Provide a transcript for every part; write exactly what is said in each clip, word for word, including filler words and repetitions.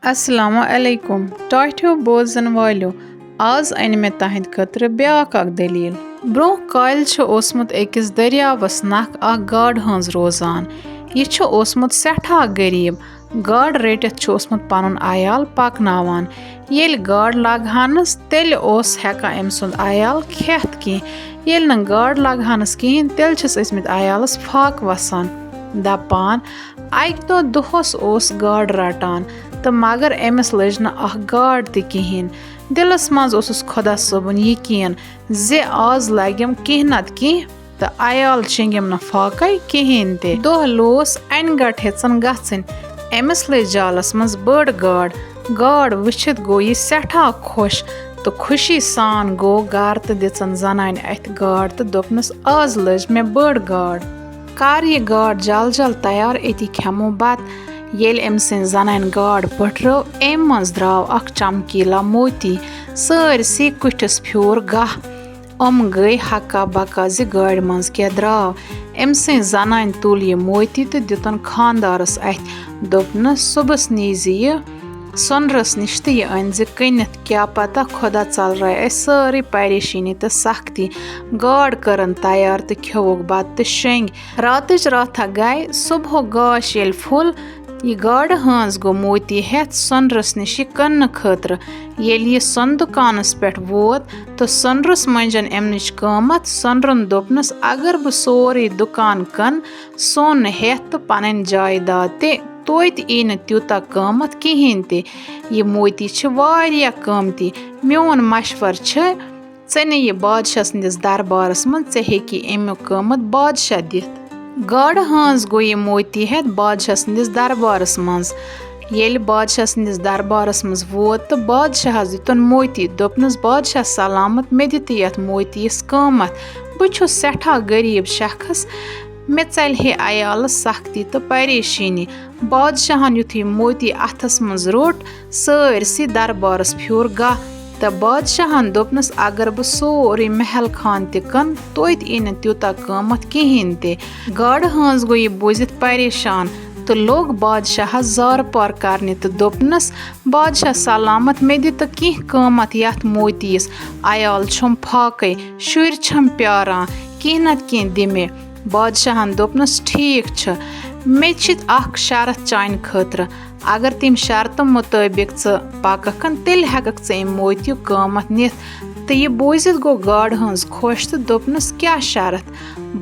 السلام علیکم ٹاٹھیو بوزن والیو۔ آز انہِ مےٚ تہنٛدِ خٲطرٕ بیاکھ اکھ دٔلیٖل۔ برٛونٛہہ کالہِ چھُ اوسمُت أکِس دٔریاوس نکھ اکھ گاڈٕ ہٲنٛز روزان۔ یہِ چھُ اوسمُت سٮ۪ٹھاہ غریٖب۔ گاڈٕ رٔٹِتھ چھُ اوسمُت پنُن عیال پکناوان۔ ییٚلہِ گاڈٕ لگہٕ ہنس، تیٚلہِ اوس ہٮ۪کان أمۍ سُنٛد عیال کھٮ۪تھ کینٛہہ۔ ییٚلہِ نہٕ گاڈٕ لگہٕ ہنس کِہیٖنۍ، تیٚلہِ چھِس ٲسمٕتۍ عیالس فاقہٕ وسان۔ دپان، اکہِ دۄہ دۄہس اوس گاڈٕ رٹان، تہٕ مگر أمِس لٔج نہٕ اکھ گاڈ تہِ کِہیٖنۍ۔ دِلس منٛز اوسُس خۄدا صٲبُن یقیٖن زِ آز لگٮ۪م کینٛہہ نتہٕ کینٛہہ، تہٕ عیال شیٚنگٮ۪م نہٕ فاقے کِہیٖنۍ تہِ۔ دۄہ لوس انہِ گٹہٕ ہیژن گژھٕنۍ۔ أمِس لٔج جالس منٛز بٔڑ گاڈ۔ گاڈ وٕچھِتھ گوٚو یہِ سٮ۪ٹھاہ خۄش، تہٕ خوشی سان گوٚو گرٕ تہٕ دِژن زنانہِ اتھِ گاڈ تہٕ دوٚپنس، آز لٔج مےٚ بٔڑ گاڈ۔ کر یہِ گاڈ جل جل تیار، أتی کھٮ۪مو بتہٕ۔ ییٚلہِ أمۍ سٕنٛزِ زنانہِ گاڈ پٔٹھرٲو، أمۍ منٛز درٛاو اکھ چمکیٖلا موتی۔ سٲرسٕے کُٹھِس پھیوٗر گاہ۔ یِم گٔے ہکا بکا زِ گاڈِ منٛز کیٛاہ درٛاو۔ أمۍ سٕنٛزِ زنانہِ تُل یہِ موتی تہٕ دیُتُن خانٛدارس اَتھِ۔ دوٚپنس، صُبحس نیٖزِ یہِ سۄنرس نِش تہٕ یہِ أنۍ زِ کٕنِتھ۔ کیٛاہ پتہ خۄدا ژلرایہِ اَسہِ سٲرٕے پریشٲنی تہٕ سختی۔ گاڈ کٔرٕن تیار تہٕ کھیوٚوُکھ بتہٕ تہٕ شۄنٛگۍ۔ راتٕچ راتھا گٔے۔ صُبحُک گاش ییٚلہِ پھوٚل، یہِ گاڈٕ ہٲنٛز گوٚو موتی ہٮ۪تھ سۄنرس نِش یہِ کٕننہٕ خٲطرٕ۔ ییٚلہِ یہِ سۄنہٕ دُکانس پٮ۪ٹھ ووت تہٕ سۄنرس مٔنٛجن اَمنٕچ قۭمتھ، سۄنرن دوٚپنس، اگر بہٕ سورُے دُکان کٕنہٕ، سۄن ہٮ۪تھ تہٕ پنٕنۍ جایداد تہِ، توتہِ یی نہٕ تیوٗتاہ قۭمتھ کِہیٖنۍ تہِ۔ یہِ موتی چھِ واریاہ قۭمتی۔ میون مشورٕ چھُ، ژٕ نہِ یہِ بادشاہ سٕنٛدِس دربارس منٛز، ژےٚ ہیٚکی اَمیُک قۭمتھ بادشاہ دِتھ۔ گاڈٕ ہٲنٛز گوٚو یہِ موتی ہٮ۪تھ بادشاہ سٕنٛدِس دربارس منٛز۔ ییٚلہِ بادشاہ سٕنٛدِس دربارس منٛز ووت تہٕ بادشاہس دیُتن موتی، دوٚپنس، بادشاہ سلامت، مےٚ دِ تہٕ یتھ موتیس قۭمتھ۔ بہٕ چھُس سٮ۪ٹھاہ غریٖب شخص، مےٚ ژلہِ ہے عیالس سختی تہٕ پریشٲنی۔ بادشاہن یُتھُے موتی اتھس منٛز روٚٹ، سٲرسٕے دربارس پھیوٗر گاہ۔ تہٕ بادشاہن دوٚپنس، اگر بہٕ سورُے محل خان تہِ کٕنہٕ، توتہِ یی نہٕ تیوٗتاہ قۭمتھ کِہیٖنۍ تہِ۔ گاڈٕ ہٲنٛز گوٚو یہِ بوٗزِتھ پریشان تہٕ لوٚگ بادشاہس زارٕ پار کرنہِ تہٕ دوٚپنس، بادشاہ سلامت، مےٚ دِ تہٕ کینٛہہ قۭمتھ یتھ موتیس۔ عیال چھُم فاقے، شُرۍ چھِم پیاران، کینٛہہ نتہٕ کینٛہہ دِ مےٚ۔ بادشاہن دوٚپنس، ٹھیٖک چھُ، مےٚ چھِ اکھ شرط چانہِ خٲطرٕ۔ اگر تَمہِ شرطہٕ مُطٲبِق ژٕ پککھ، تیٚلہِ ہٮ۪ککھ ژٕ اَمہِ موتیُک قۭمتھ نِتھ۔ تہٕ یہِ بوٗزِتھ گوٚو گاڈٕ ہٲنٛز خۄش تہٕ دوٚپنس، کیٛاہ شرط؟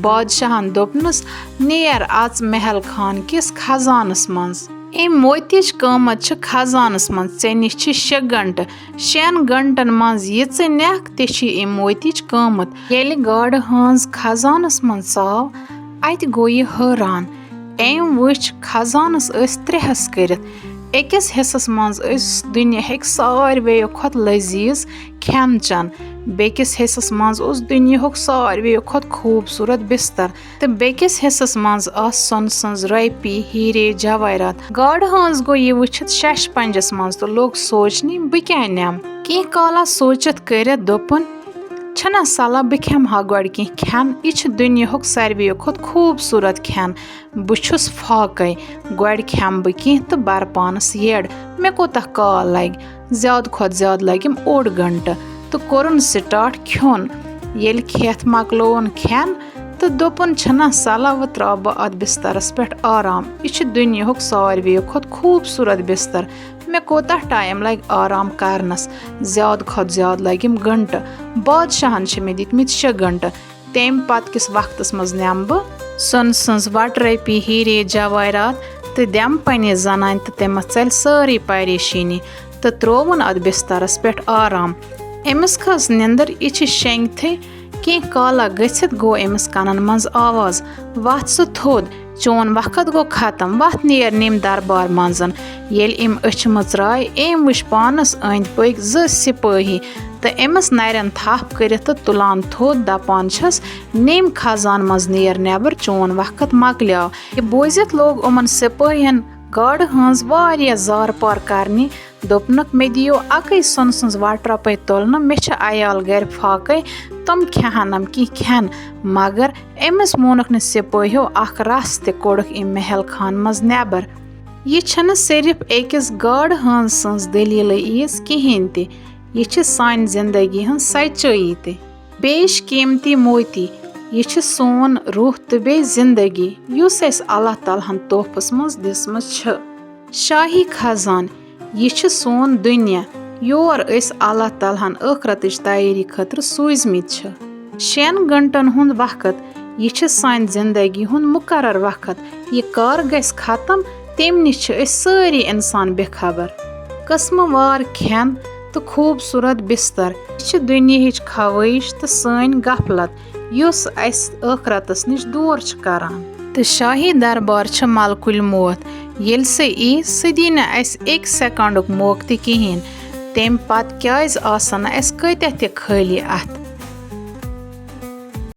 بادشاہن دوٚپنس، نیر اژ محل خان کِس خزانس منٛز۔ اَمہِ موتیِچ قۭمتھ چھِ خزانس منٛز، ژےٚ نِش چھِ شےٚ گنٹہٕ۔ شٮ۪ن گنٹن منٛز یہِ ژٕ نِکھ، تہِ چھِ اَمہِ موتیِچ قۭمتھ۔ ییٚلہِ گاڈٕ ہٲنٛز خزانس منٛز ژاو، اتہِ گوٚو یہِ حٲران۔ أمۍ وٕچھ خزانس ٲسۍ ترٛےٚ حصہٕ کٔرِتھ۔ أکِس حصس منٛز ٲسۍ دُنیاہٕکۍ ساروِیو کھۄتہٕ لذیذ کھٮ۪ن چٮ۪ن، بیٚکِس حصس منٛز اوس دُنیاہُک ساروِیو کھۄتہٕ خوٗبصوٗرت بستر، تہٕ بیٚکِس حصس منٛز آسہٕ سۄنہٕ سٕنٛز رۄپیہِ، ہیٖرے، جوٲہرات۔ گاڈٕ ہٲنٛز گوٚو یہِ وٕچھِتھ شش پنجس منٛز تہٕ لوٚگ سونٛچنہِ، بہٕ کیٛاہ نِمہٕ؟ کینٛہہ کالا سوٗنٛچِتھ کٔرِتھ دوٚپُن، چھُنہ صلاح بہٕ کھٮ۪مہٕ ہا گۄڈٕ کینٛہہ کھٮ۪ن، یہِ چھُ دُنیاہُک ساروِیو کھۄتہٕ خوٗبصوٗرت کھٮ۪ن۔ بہٕ چھُس فاقے، گۄڈٕ کھٮ۪مہٕ بہٕ کینٛہہ تہٕ بَرٕ پانَس یٔڈ۔ مےٚ کوٗتاہ کال لَگہِ؟ زیادٕ کھۄتہٕ زیادٕ لَگٮ۪م اوٚڑ گھنٹہٕ۔ تہٕ کوٚرُن سٹارٹ کھیوٚن۔ ییٚلہِ کھٮ۪تھ مۄکلووُن کھٮ۪ن تہٕ دوٚپُن، چھَنا صلاح وۄنۍ ترٛاوٕ بہٕ اَتھ بِستَرَس پٮ۪ٹھ آرام۔ یہِ چھُ دُنیاہُک ساروِیو کھۄتہٕ خوٗبصوٗرت بِستَر۔ مےٚ کوٗتاہ ٹایم لَگہِ آرام کَرنَس؟ زیادٕ کھۄتہٕ زیادٕ لَگٮ۪م گھنٹہٕ۔ بادشاہَن چھِ مےٚ دِتمٕتۍ شےٚ گھنٹہٕ۔ تَمہِ پتہٕ کِس وقتس منٛز نِمہٕ بہٕ سۄنہٕ سٕنٛز وٹہٕ رۄپیہِ، ہیٖرے جوٲہرات تہٕ دِمہٕ پننہِ زنانہِ تہٕ تٔمِس ژلہِ سٲرٕے پریشٲنی۔ تہٕ ترٛووُن اتھ بسترس پٮ۪ٹھ آرام۔ أمِس کھٔژ نِندٕر، یہِ چھِ شۄنگتھٕے۔ کینٛہہ کالا گٔژھِتھ گوٚو أمِس کنن منٛز آواز، وتھ ژٕ تھوٚد، چون وقت گوٚو ختم، وتھ نیر نیم دربار منٛزن۔ ییٚلہِ أمۍ أچھ مٕژرایہِ، أمۍ وٕچھ پانس أنٛدۍ پٔکۍ زٕ سپٲہی تہٕ أمِس نرٮ۪ن تھپھ کٔرِتھ تہٕ تُلان تھوٚد، دپان چھِس، نیم خزان منٛز نیر نٮ۪بر، چون وقت مۄکلیو۔ یہِ بوٗزِتھ لوٚگ یِمن سپٲہین گاڈٕ ہٲنٛز واریاہ زارٕ پار کرنہِ۔ دوٚپنکھ، مےٚ دِیِو اَکٕے سۄنہٕ سٕنٛز وَٹہٕ رۄپَے تُلنہٕ، مےٚ چھِ عیال گَرِ فاقَے، تِم کھٮ۪ہَنَم کینٛہہ کھٮ۪ن۔ مگر أمِس ووٚنُکھ نہٕ سِپٲہیو اَکھ رَژھ تہِ، کوٚڑُکھ أمۍ محل خان منٛز نٮ۪بر۔ یہِ چھَنہٕ صرف أکِس گاڈٕ ہٲنز سٕنٛز دٔلیٖلٕے ییٖژ کِہیٖنۍ تہِ، یہِ چھِ سانہِ زِندگی ہٕنٛز سچٲیی تہِ۔ بیش قیمتی موتی، یہِ چھِ سون روح تہٕ بیٚیہِ زِندگی، یُس اَسہِ اللہ تعالیٰ ہَن تحفس منٛز دِژمٕژ چھِ۔ شاہی خزان، یہِ چھِ سون دُنیا، یور أسۍ اللہ تعالیٰ ہَن ٲخرتٕچ تیٲری خٲطرٕ سوٗزمٕتۍ چھِ۔ شٮ۪ن گھنٹن ہُنٛد وقت، یہِ چھِ سانہِ زِندگی ہُنٛد مُقرر وقت۔ یہِ کر گژھِ ختم، تَمہِ نِش چھِ أسۍ سٲری اِنسان بے خبر۔ قٕسمہٕ وار کھٮ۪ن تہٕ خوٗبصوٗرت بستر، یہِ چھِ دُنیاہٕچ خٲہِش تہٕ سٲنۍ غفلت، یُس اَسہِ ٲخرتس نِش دوٗر چھُ کران۔ تہٕ شاہی دربار چھِ ملکُل موت، ییٚلہِ سُہ یی، سُہ دی نہٕ اَسہِ اَکہِ سیکنڈُک موقعہٕ تہِ کِہیٖنۍ۔ تَمہِ پتہٕ کیٛازِ آسن اَسہِ کۭتیاہ تہِ خٲلی اَتھٕ؟